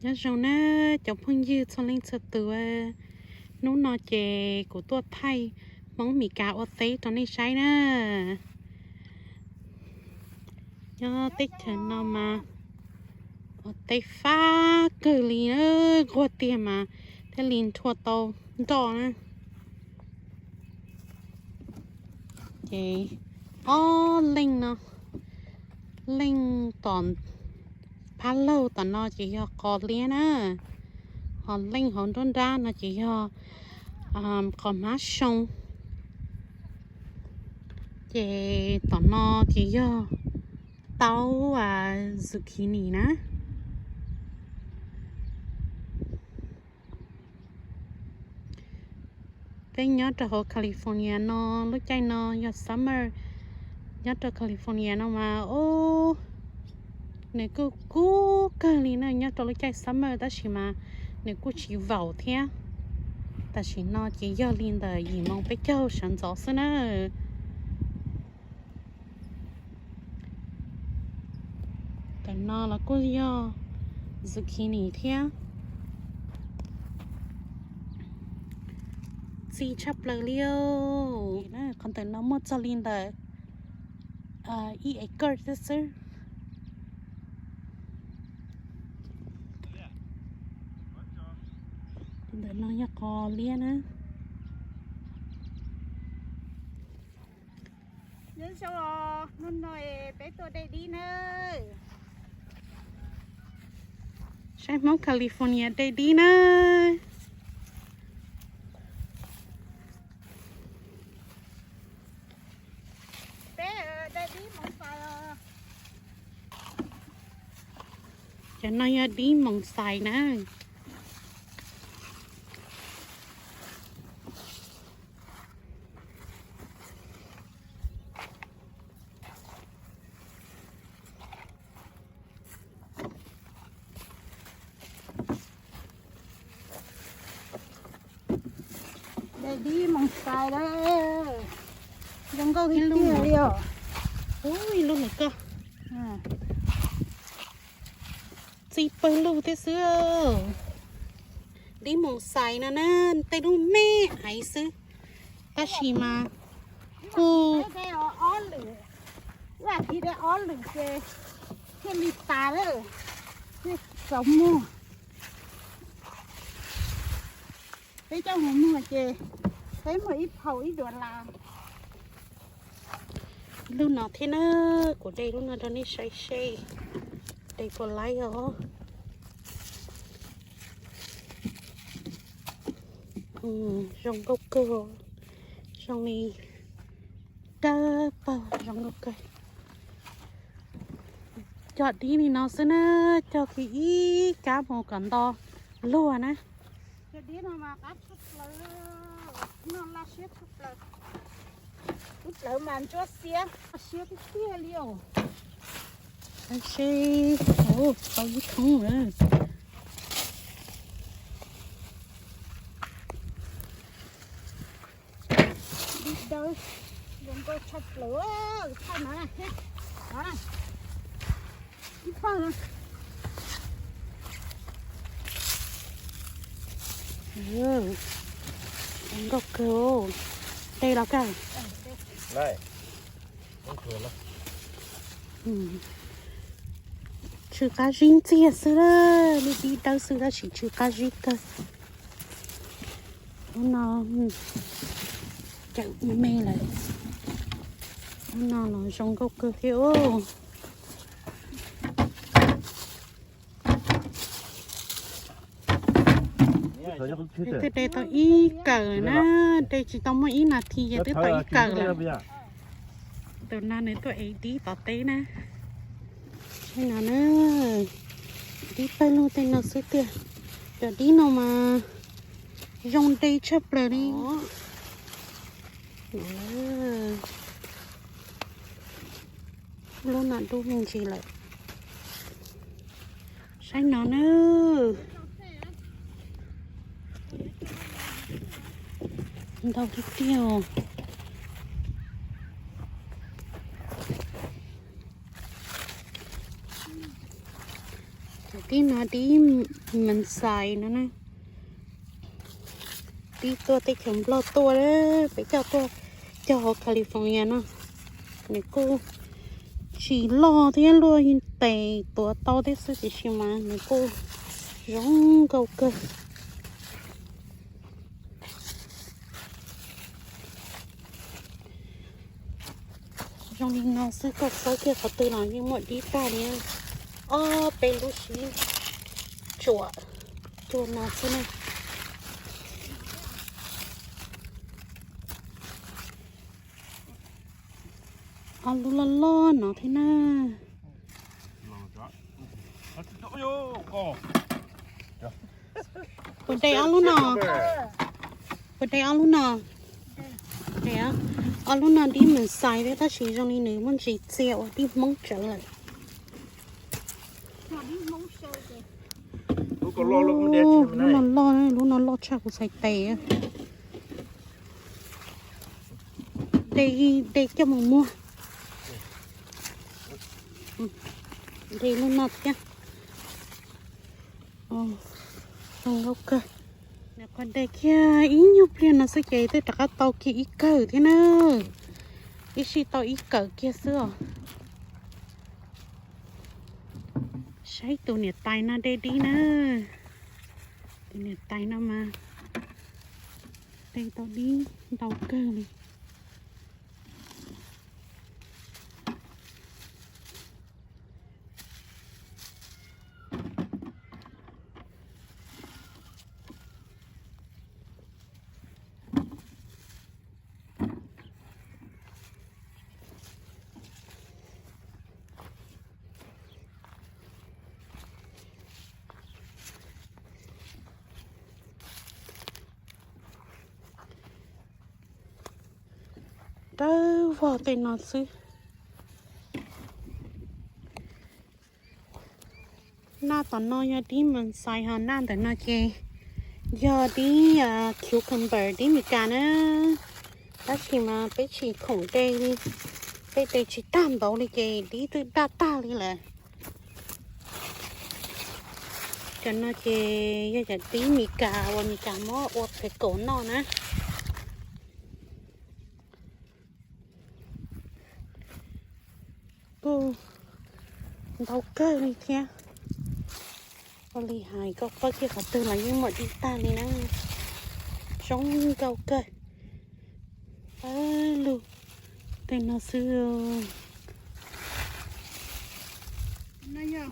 Nyob zoo na cov phooj ywg txhua leej txhua tus, hnub no ces kuv tuaj thaij Hmoob Mes Kas ua teb rau nej saib na. Nyob teb chaws no mas ua teb fab kawg li na, nquag tiag mas thiaj li nrhua tau nroj na. Ces ob leej no, leej tom phab laug tom no ces yog qos liab na, ho leej hauv nruab nrab no ces yog qos hmab soo. Ces tom no ces yog taub zucchini na. Peb nyob rau hauv California no, lub caij no yog summer. Nyob rau California no mas, o, nws kuj kub kawg li na. Nyob rau lub caij summer tab sis mas nws kuj tsis vaum thiab. Tam sim no ces yog li ntawm yim moos peb caug sawv ntxov xwb na. Tam no los kuj yog zucchini thiab. Txi tshaj plaws li. Qhov ntawm no muaj txog li ntawm ib acre xwb xwb. Ntawm no yog qos liab na. Nyob zoo, hnub no peb tuaj de dib na. Saib Hmoob California de dib na. Peb de dib moos xais os. Cov no yog dib moos xais na. De dib moos xais lawm, zoo nkauj ib lub tiag li os. Ib lub ntawm ko, txi pawg lug thiab xwb. Dib moos xais no na, tej lub me aiv xwb, tab sis mas kuj, ib as thiv de ob lwm ces thiaj li tas lawm, thiaj txaus muag. Peb coj mus muag ces peb muag ib phaum ib dollar. Lub no thiab na, kuv de lub no rau nej saib seb de puas laib os. Zoo nkauj kawg, zoo li dawb paug, zoo nkauj kawg. Cog dib li no xwb na, cog kiag ib kab mus kom nto luag na. Cog dib no mas qab tshaj plaws, noj laj siab tshaj plaws. Ib plawv mas ntsuab xiab, laj siab tiag tiag li os. Saib seb, tau ib thoob lawm. Dib dawb, zoo nkauj tshaj plaws, thaij na, ib pawg. Zoo nkauj kawg, de los kawg. Tsw qab zib ntxiag xwb, dib dawb xwb tab sis tsw qab zib kawg. Lub no cawm me lawm. Lub no los zoo nkauj kawg thiab. Twb de tau ib kawm na, de tsis tau muaj ib nas this ces twb tau ib kawm lawm. Tus no nws tuaj ev dib tom teb na. Saib no na, dib pawg lug tej no xwb tiag. Cov dib no mas zoo de tshaj plaws li. Lub no dub me ntsis lawm. Saib no na. Ntau tiag tiag. Cov dib no dib Mexais no na, dib tuaj teb chaws Nplog tuaj, peb coj tuaj cog hauv California no. Nws kuj tsis loj thiab, luaj tes tuav tau thiab xwb, tiam sis mas nws kuj zoo nkauj kawg. Zoo li no xwb, koj xawb kiag qhov twg los yeej muaj dib tag li. Ob peb lub sib tsuam cuag no xwb na. Ob lub loj loj no thiab na. Puas de ob lub no? Puas de ob lub no? De. Ob lub no dib Mexais thiab, tab sis zoo li nws muaj ntsis txia ua dib Hmoob tsawv lawm. Lub no loj, lub no loj tshaj kuv txhais tes. De, de coj mus muag. De lub no thiab. Zoo nkauj kawg. Nws qhuav de kiag ib nyuag pliag no xwb ces twb rov qab tau kiag ib kawm thiab na. Ib sij tau ib kawm kiag xwb os. Saib tus niam tais no de dib na. Tus niam tais no mas de tau dib ntau kawg li. Dawb vog tej no xwb. Naj tom no yog dib Mexais, ho naj ntawm no ces yog dib cucumber, dib Meskas na. Tab sis mas peb tsis khoom de li, peb de tsis tag npaum li ces dib twb daj tag li lawm. Cov no ces yog cov dib Meskas uas Meskas muab ua pickle noj na. Kuj ntau kawg li thiab. Ua li hais koj pab kiag qhov twg los yeej muaj dib tag li na. Zoo nkauj kawg. Pawg lug tej no xwb. No yog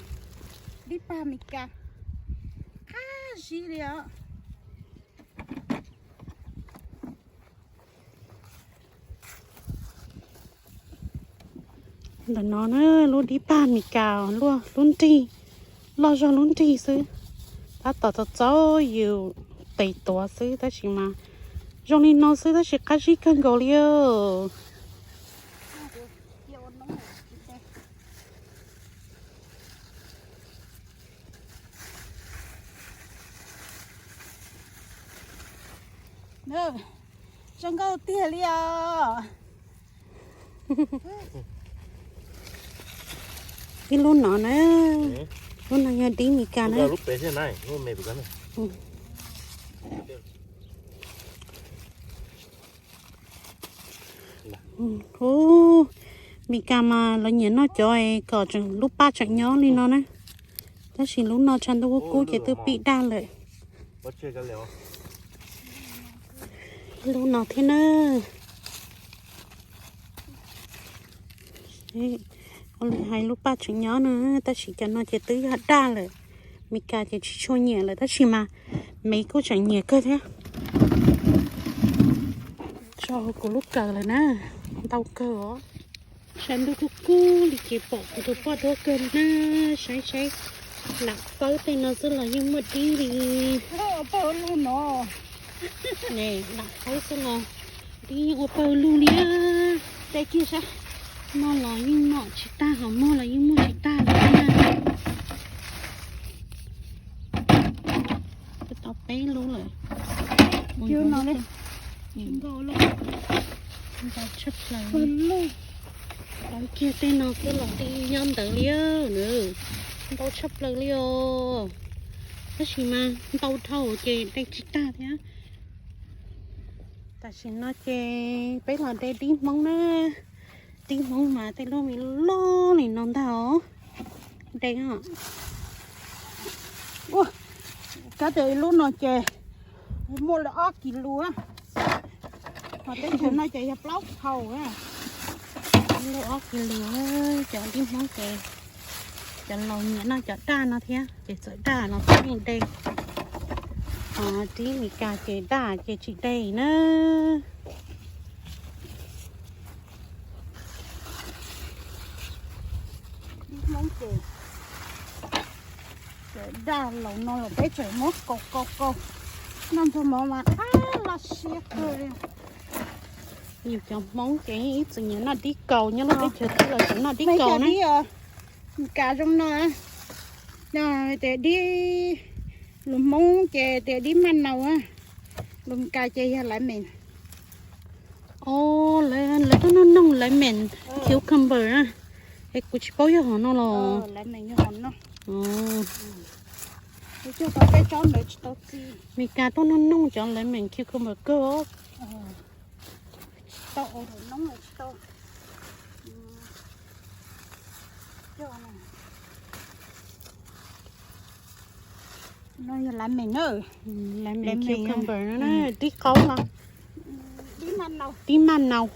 dib pag Meskas, qab zib li os. Ntawm no na, lub dib pag Meskas luaj lub nrig, loj zog lub nrig xwb, tab tom txaus txaus yus tes tuav xwb, tab sis mas zoo li no xwb tab sis qab zib kawg nkaus li. Zoo nkauj tiag li os. Ib lub no na, lub no yog dib Meskas na. Meskas mas lawv nyiam noj cov kom lub paj tseem nyob li no na, tab sis lub no tshav ntuj kub kub ces twb pib daj lawm. Lub no thiab na. Ua li hais lub paj tseem nyob no, tab sis cov no ces twb yog daj lawm. Meskas ces tsis tshua nyiam lawm tab sis mas me kuj tseem nyiam kawg thiab. Tso kuv lub kawm lawm na, ntau kawg os. Tshav ntuj kub kub li ces pom kuv tus poj duab kawg na, saib saib. Lam fawb tej no xwb los yeej muaj dib li. Ne, lam fawb xwb los dib yeej ua pawg lug li. Tej kiag sab no los yeej nom tsis tag, ho muag los yeej muag tsis tag li. Twb tau peb lub lawm. Ntau tshaj plaws. Fawb kiag tej no xwb los dib nyob ntawd li nws. Ntau tshaj plaws li os. Tab sis mas ntau dhau ces de tsis tag thiab. Tam sim no ces peb los de dib Hmoob na. Dib Hmoob mas tej lub me loj li no ntag os. De os. Ua, kab tias ib lub no ces muaj li ob kis lus, ho teb chaws no ces yog plaub hau. Muaj li ob kis lus, cov dib Hmoob ces cov laus nyiam noj cov daj no thiab ces txawm daj no thiab yeej de. Ho dib Meskas ces daj ces tsis de na. Dib Hmoob ces cov daj laus no los peb tseem muab kaus kaus kaus, noj ntsog mov mas qab loj siab kawg li. Yus cov Hmoob ces ib txwm nyiam noj dib kaus, nyob lub teb chaws twg los tseem noj dib kaus na. Dib Meskas zoo no, tias dib, lus Hmoob ces tias dib maj naus, lus Meskas ces yog lemon. Os, lawv tuaj noog noog lemon, cucumber na. Es kuv tsis paub yog hom no los. Meskas tuaj noog noog cov lemon cucumber kawg. No yog lemon na. Lemon cucumber no na, dib qaub no. Dib maj naus.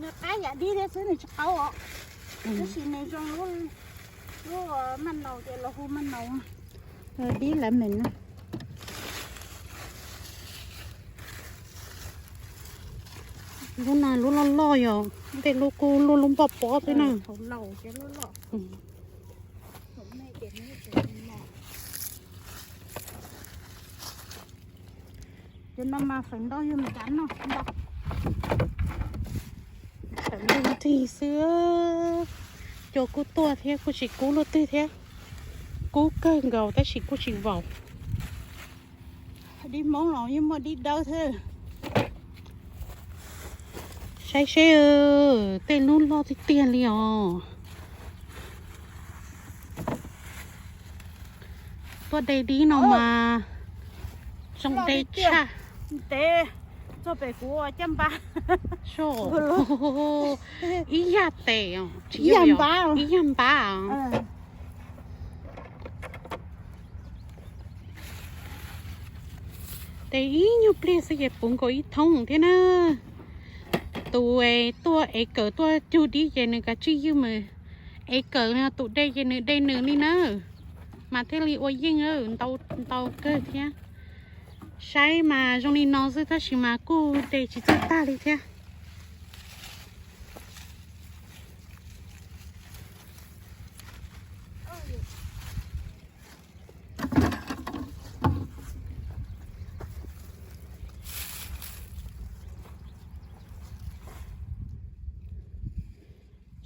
Nws qab yam dib thiab xwb, nws tsis qaub os. Tab sis nws zoo lub, lub maj naus ces los hu maj naus. Dib lemon na. Lub no lub loj loj yog, tej lub kuj luaj lub npoj pob xwb na. Cov no mas feem ntau yog Meskas noj ntau. Feem ntau nrig xwb. Cua kuj tuaj thiab, kuj tsis kub luaj twg thiab. Kub kawg nkaus tab sis kuj tsis vaus. Dib Hmoob los yeej muaj dib dawb thiab. Saib seb, tej lub loj tiag tiag li os. Tuaj de dib no mas zoo de tshaj. Ntev txog pem kuv caj npab. Ib yam tes, ib yam npab. Tes ib nyuag pliag xwb ces puv nkaus ib thoob thiab na. Tus tuaj ev kawm tuaj cug dib ces nws kav tsij ywj mus ev kawm, tus de ces nws de nws li na. Mas thiaj li ua yeej, ntau kawg thiab. Saib mas zoo li no xwb tab sis mas kuj de tsis txawj tag li thiab.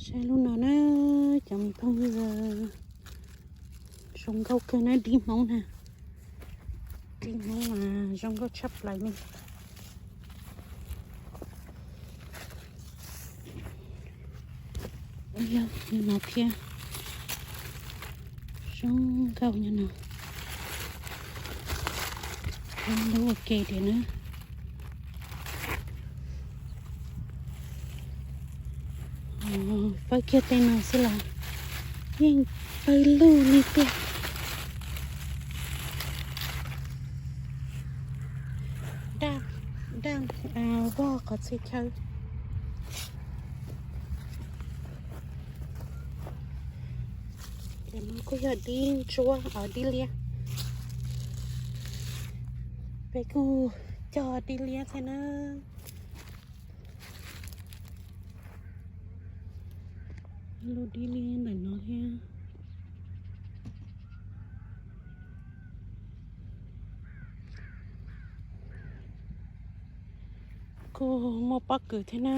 Saib lub no na, cov me phooj ywg, zoo nkauj kawg na dib Hmoob na. Dib Hmoob mas zoo nkauj tshaj plaws li. Yog no thiab, zoo nkauj nyob no. Lub ua ke tias na. Fawb kiag tej no xwb los yeej pawg lug li tiag. Daj, daj vog qhov txhia chaw. Cov no kuj yog dib ntsuab, dib liab. Peb kuj cog dib liab thiab na. Lub dib liab ntawm no thiab. Kuj muaj pob kws thiab na.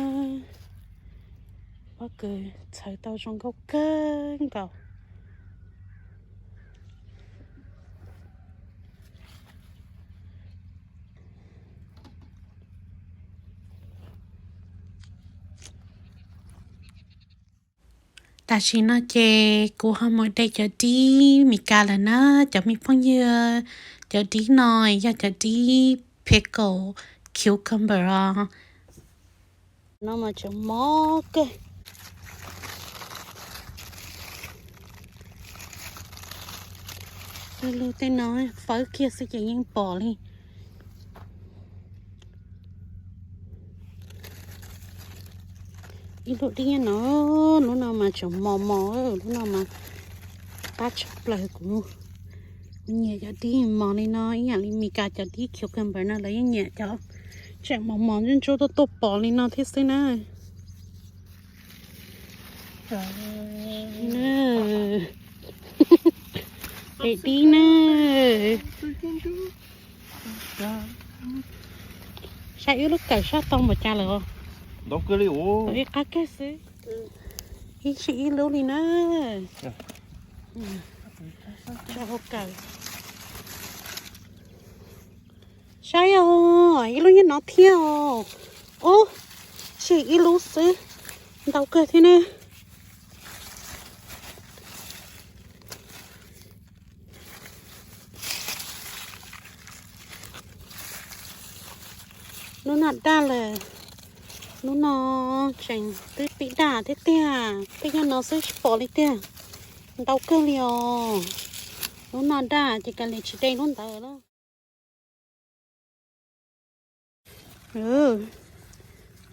Pob kws txhawv tau zoo nkauj kawg nkaus. Tam sim no ces kuv ho mus de cov dib Mis Kas lawm na, cov me phooj ywg. Cov dib no yog cov dib pickle cucumber os. No mas tseem mos kawg. Lub tej no fawb kiag xwb ces yeej pom li. Ib lub dib no, lub no mas tseem mos mos, lub no mas qab tshaj plaws. Kuv, kuv nyiam cov dib mos li no ib yam li Mis Kas cov dib cucumber no lawv yeej nyiam cov tseem mos mos ntsuab ntsuab tuaj tuaj pom li no thiab xwb na. Dib na. Saib ib lub kawm sab tau npaum cas lawm. Ib qab kawg xwb. Ib sij ib lub li na. Saib os, ib lub nyob no thiab os. Ub, tseg ib lub xwb, ntau kawg thiab ne. Lub no daj lawm, lub no tseem twb pib daj thiab tiag, peb nyob no xwb tsis pom li tiag, ntau kawg li os. Lub no daj ces kav liam tsis de lub ntawd lawm.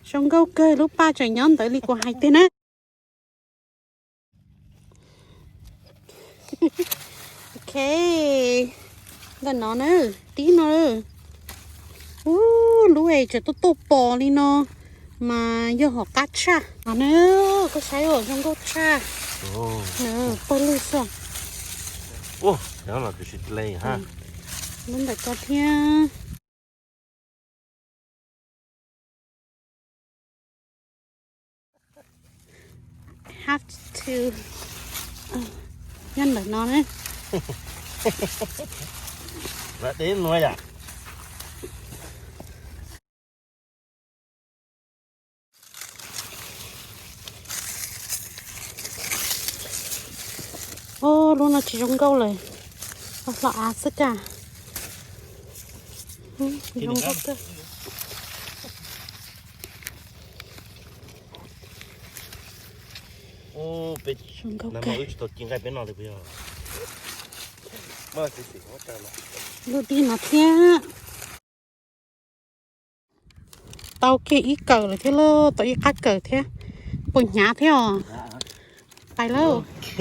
Zoo nkauj kawg, lub paj tseem nyob ntawd li kuv hais tiag na. Ok, ntawm no na, tib no. Ub, lub es tseem tuaj tuaj pom li no mas yog hom qab tshaj no na. Koj saib os, zoo nkauj tshaj. Pawg lug xwb. Lub ntawm ko thiab. Have to, nyob ntawm no ne. Ub, lub no tsis zoo nkauj lawm, hlo av xwb cas. Zoo nkauj kawg. Zoo nkauj kawg. Lub dib no thiab. Tau kiag ib kawm lawm thiab lauj, tau ib qab kawm thiab. Puas hnyav thiab os? Pais lauj. Ok,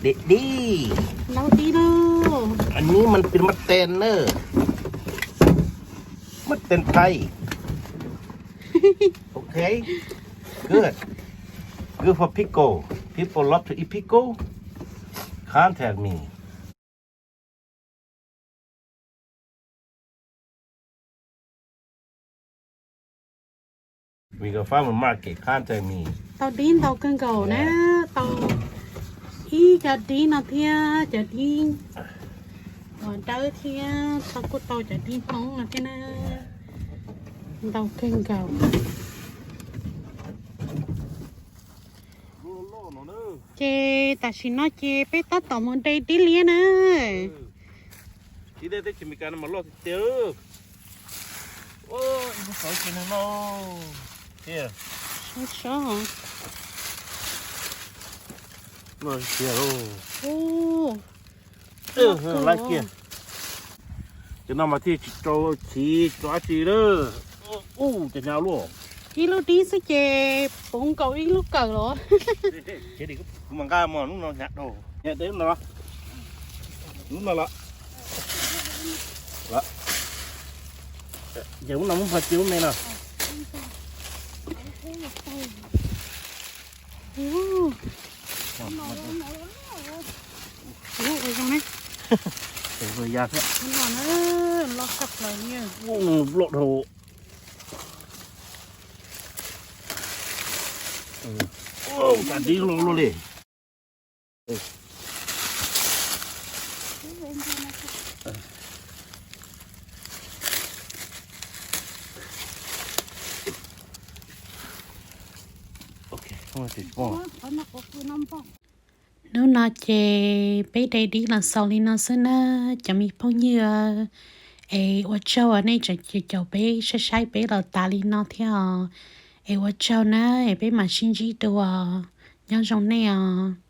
de dib. Laub dib lauj. Ann ni man pes mas tes na, mas tes thais. Ok, good, good for pickle. People love to eat pickle. Contact me. We go farmer market, contact me. Tau dib ntau kawg nkaus na, tau ib cov dib no thiab, cov dib uas dawb thiab, tau kuj tau cov dib Hmoob no thiab na. Ntau kawg nkaus. Ces tam sim no ces peb tab tom mus de dib liab na. Ib teb chaws Amelikas no mas loj tiag tiag. Ib lub qhov ces no no. Sab sab. Loj tiag. Laj kiag. Cov no mas thiaj tsis rau chiv rau dab tsi lawm. Ub, cas hnyav luaj. Ib lub dib xwb ces puv nkaus ib lub kawm los. Kuv mas nqa mos lub no hnyav dhau. Lub no los. Ces lub no muab npog cia lub me no. Ua zoo ne. Loj tshaj plaws li. Loj dhau. Cas dib loj luaj li. Ok, Hnub no ces peb de dib los xaus li no xwb na cov me phooj ywg, es ua tsaug nej tseem caum peb saib saib peb los tas li no thiab os. Es ua tsaug na, es peb mam sib ntsib dua, nyob zoo nej os.